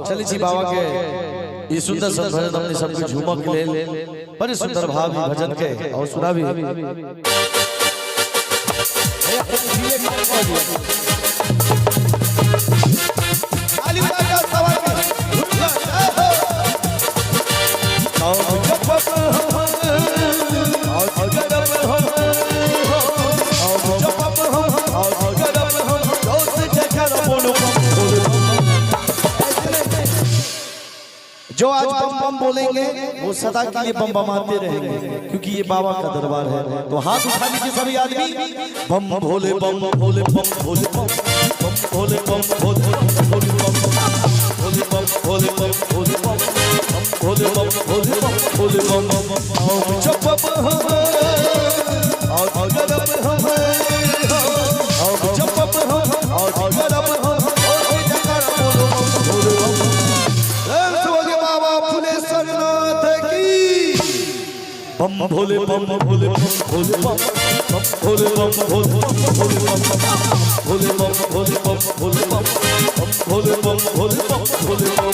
चलै छी बाबा के ई सुंदर सन भजन अपने सबके झूमक लेल बड़े सुंदर भाव ई भजन के और सुनाबी। जो आज बम बम बोलेंगे वो सदा के लिए बम बमाते रहेंगे, क्योंकि ये बाबा का दरबार है। तो हाथ उठा लीजिए सभी आदमी। बम भोले बम भोले बम भोले बम बम भोले बम भोले भोले बम भोले बम भोले बम भोले बम भोले बम भोले बम भोले बम। जप हम और गरब हम और जप हम और गरब हम और जयकार बोलो भोले बम। बाबा फुलेश्वरनाथ की बम भोले बम भोले बम भोले बम बम भोले बम भोले भोले बम भोले बम भोले बम भोले बम बम भोले बम भोले बम भोले बम।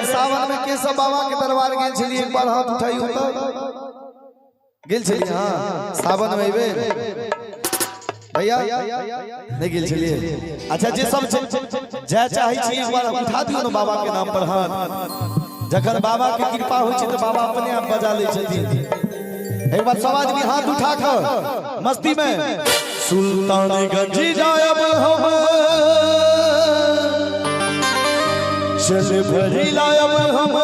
सावन में केशव बाबा के दरबार गेल छलियै, एक बार हाथ उठाइयो त गेल छलियै। हाँ, सावन में अइबे भैया नहीं गेल छलियै। अच्छा, जे सब जय चाहै छी एक बार उठा दियौ ने बाबा के नाम पर हाथ। जखन बाबा के कृपा होइ छै तऽ बाबा अपने आप बजा लै छथिन। एक बार सब आदमी हाथ उठा कर मस्ती में सुल्तानगंज जायब हम, चल भरी लायब हम,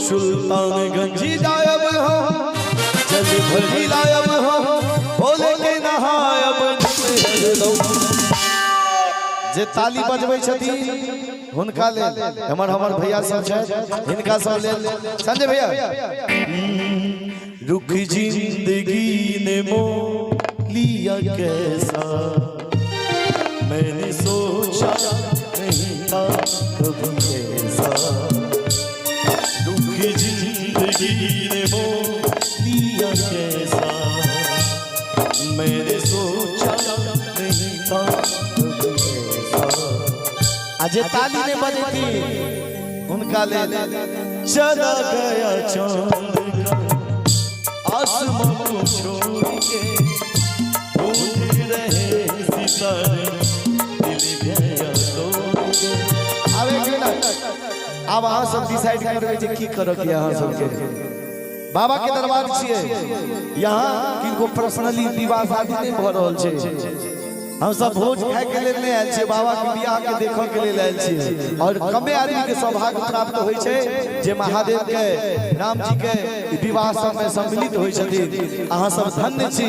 सुल्तानगंज जायब हम, चल भरी लायब हम, भोले के नहायब। जे ताली बजबै छथिन हुनका लेल हमर हमर भैया सब छथि, हिनका सब लेल संजय भैया। रुख जिंदगी ने मोह लिया कैसा, मैंने सोचा नहीं था कभी ऐसा। दुख जिंदगी ने मोह लिया कैसा, मैंने सोचा नहीं था कभी ऐसा। अजय ताली ने बजी थी उनका ले चला गया चांद का आसमां को छोड़ के, ढूंढ रहे सितारे दिल गया तोड़ के। आब एक मिनट, आब अहाँ सब डिसाइड करबै जे की करऽ के अहाँ सबके। बाबा के दरबार छियै, यहाँ किनको पर्सनली विवाह शादी नहि भऽ रहल छै। हम सब भोज खाय के लेल नहि आयल छियै, बाबा के बियाह के देखऽ के लेल आयल छियै। और कमे आदमी के सौभाग्य प्राप्त होइ छै जे महादेव के राम जी के विवाह सब में सम्मिलित होइ छथिन। अहाँ सब धन्य छी,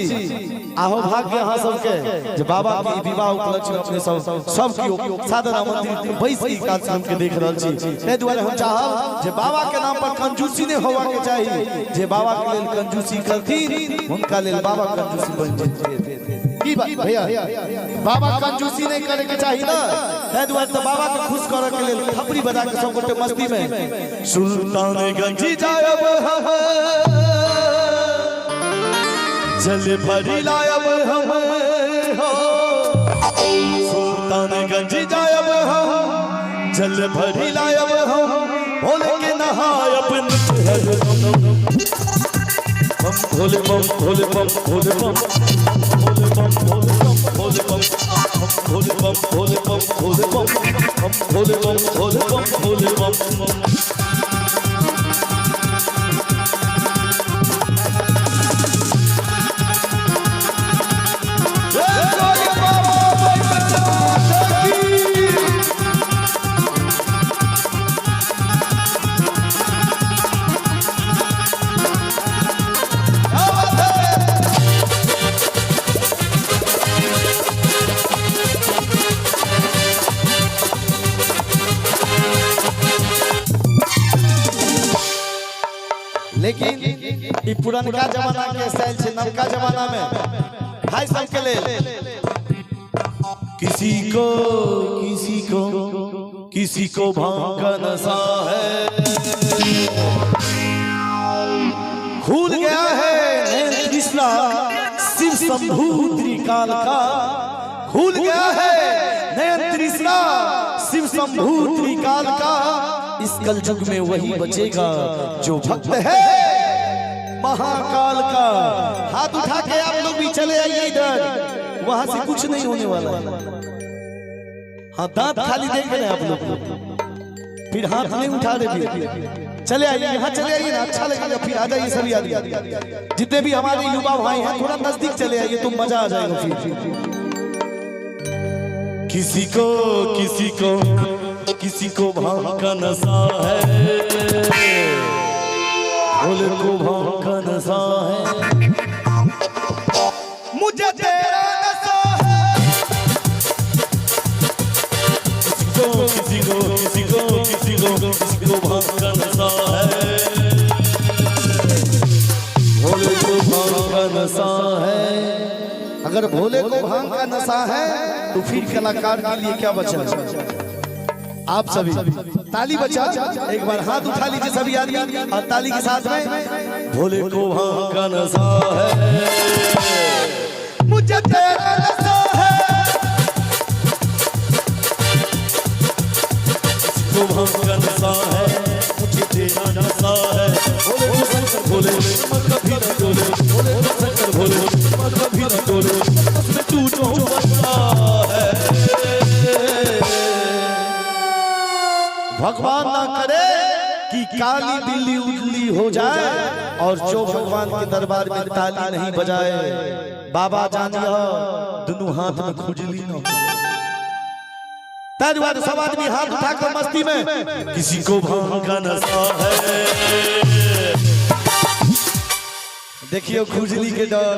आहो भाग्य अहाँ सबके जे बाबा के विवाह उपलक्ष्य में अपने सब सब केओ सादर आमंत्रित बैस के कार्यक्रम के देख रहल छी। ताहि दुआरे हम चाहब जे बाबा के नाम पर कंजूसी नहि होवा के चाही। जे बाबा के लेल कंजूसी करथिन हुनका लेल बाबा कंजूसी बनि जेथिन। की बात भैया, बाबा कंजूसी नहीं करे के चाही ना, ताहि दुआरे तऽ बाबा के खुश करऽ के लेल थपड़ी बजा के सब गोटे मस्ती में सुल्तानगंज जायब हम, जल भरी लायब हम, सुल्तानगंज जायब हम, जल भरी लायब हम, भोले के नहायब बम भोले बम भोले बम भोले बम भोले बम भोले बम भोले बम भोले बम भोले बम भोले बम भोले बम भोले बम भोले बम। ई पुरनका जमाना के स्टाइल छै, नवका जमाना में भाई सब के लेल किसी को किसी को किसी को भांग का नशा है, खुल गया है नैन तृष्णा शिव शंभु त्रिकाल का, खुल गया है नयन तृष्णा शिव शंभु त्रिकाल का। इस कलयुग में वही बचेगा जो भक्त है महाकाल का। हाथ उठा के आप लोग भी चले आइए इधर, वहां से कुछ नहीं होने वाला है। हाँ, दांत खाली देख रहे हैं आप लोग, फिर हाथ नहीं उठा रहे, फिर चले आइए, यहाँ चले आइए ना, अच्छा लगेगा। फिर आ जाइए सभी आदमी, जितने भी हमारे युवा भाई हैं, थोड़ा नजदीक चले आइए, तुम मजा आ जाएगा। फिर किसी को किसी को किसी को भांग का नशा है, भोले को भांग का नशा है, मुझे तेरा नशा है। किसी को किसी को किसी को किसी को किसी को भांग का नशा है, भोले को भांग का नशा है। अगर भोले को भांग का नशा है तो फिर कलाकार के लिए क्या बचा? आप सभी ताली बचा, एक बार हाथ उठा लीजिए सभी आदमी और ताली के साथ में भोले को भांग का नशा है, मुझे तेरा नशा है। किसी को भांग का नशा है, मुझे तेरा नशा है। भोले शंकर भोले मत कभी न डोले, भोले शंकर भोले मत कभी न डोले, उसमें तू जो बसा है। भगवान ना करे कि काली बिल्ली उजली हो जाए और जो भगवान के दरबार में ताली नहीं बजाए, बाबा जानिए दोनों हाथ में खुजली न हो। ताहि सब आदमी हाथ उठाकर मस्ती में किसी को भांग का नशा है। देखियो खुजली के डर,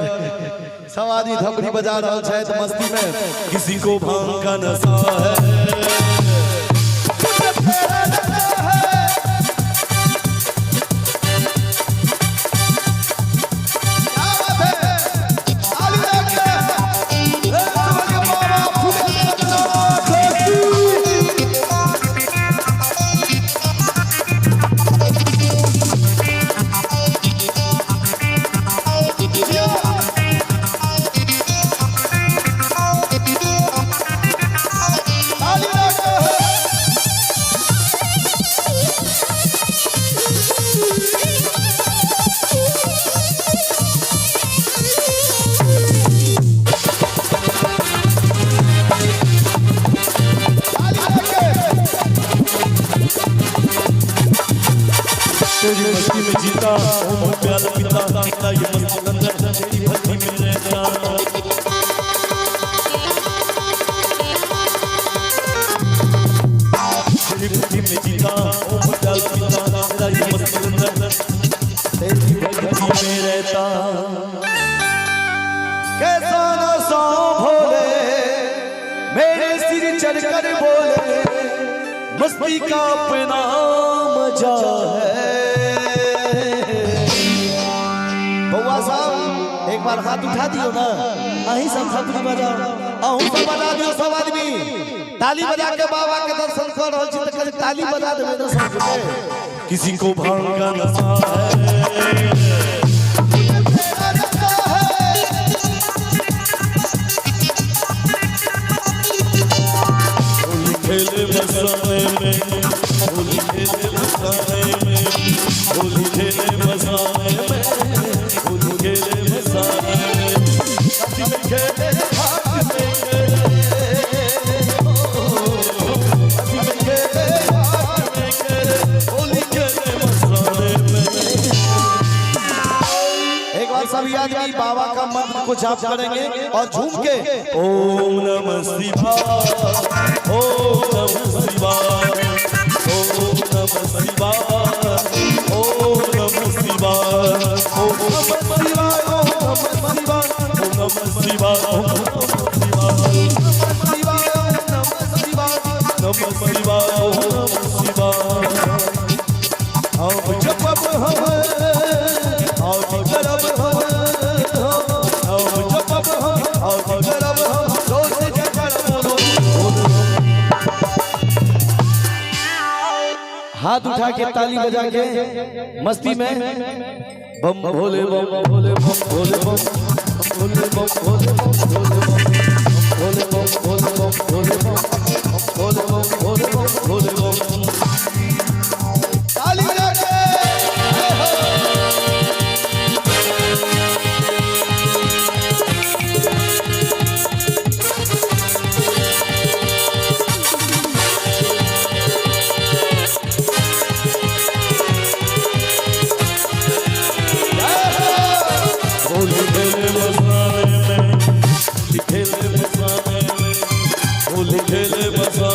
सब आदमी थपड़ी बजा रहा है मस्ती में, किसी को भांग का नशा है। तेरी मस्ती में जीता ओम प्याला पिता, पिता ये मस्ती अंदर तेरी भक्ति में रहता। तेरी भक्ति में जीता ओम प्याला पिता, तेरा ये मस्ती अंदर तेरी भक्ति में रहता। कैसा नशा भोले मेरे सिर चढ़कर बोले, मस्ती का अपना मजा है। बउआ साहब एक बार हाथ उठा दियो ना, अहीं सब थपड़ी बजाओ, अहूँ सब बजा दियो, सब आदमी ताली बजा के बाबा के दर्शन कर रहल छी त खाली ताली बजा देबै ना सब के। किसी को भांग का नशा है, होली खेले मसाने में, होली खेले मसाने में, होली खेले मसाने में, होली खेले मसाने में, होली खेले हाथ में खेले, होली खेले हाथ में खेले, होली खेले मसाने में। एक बार सभी आदमी बाबा का मंत्र को जाप करेंगे और झूम के ओम नमः शिवाय, ओम नमः शिवाय, ओम नमः शिवाय, ओम नमः शिवाय, ओम नमः शिवाय, ओम नमः शिवाय, ओम नमः शिवाय, नमः शिवाय, ओम नमः शिवाय। अब जब हम हाथ उठा के ताली बजा के मस्ती में बम भोले बम भोले बम भोले बम भोले बम भोले बम भोले बम भोले बम भोले बम भोले बम भोले बम भोले बम भोले बम ताली बजा के। होली खेले बसाने में, होली खेले बसाने में, होली खेले बसाने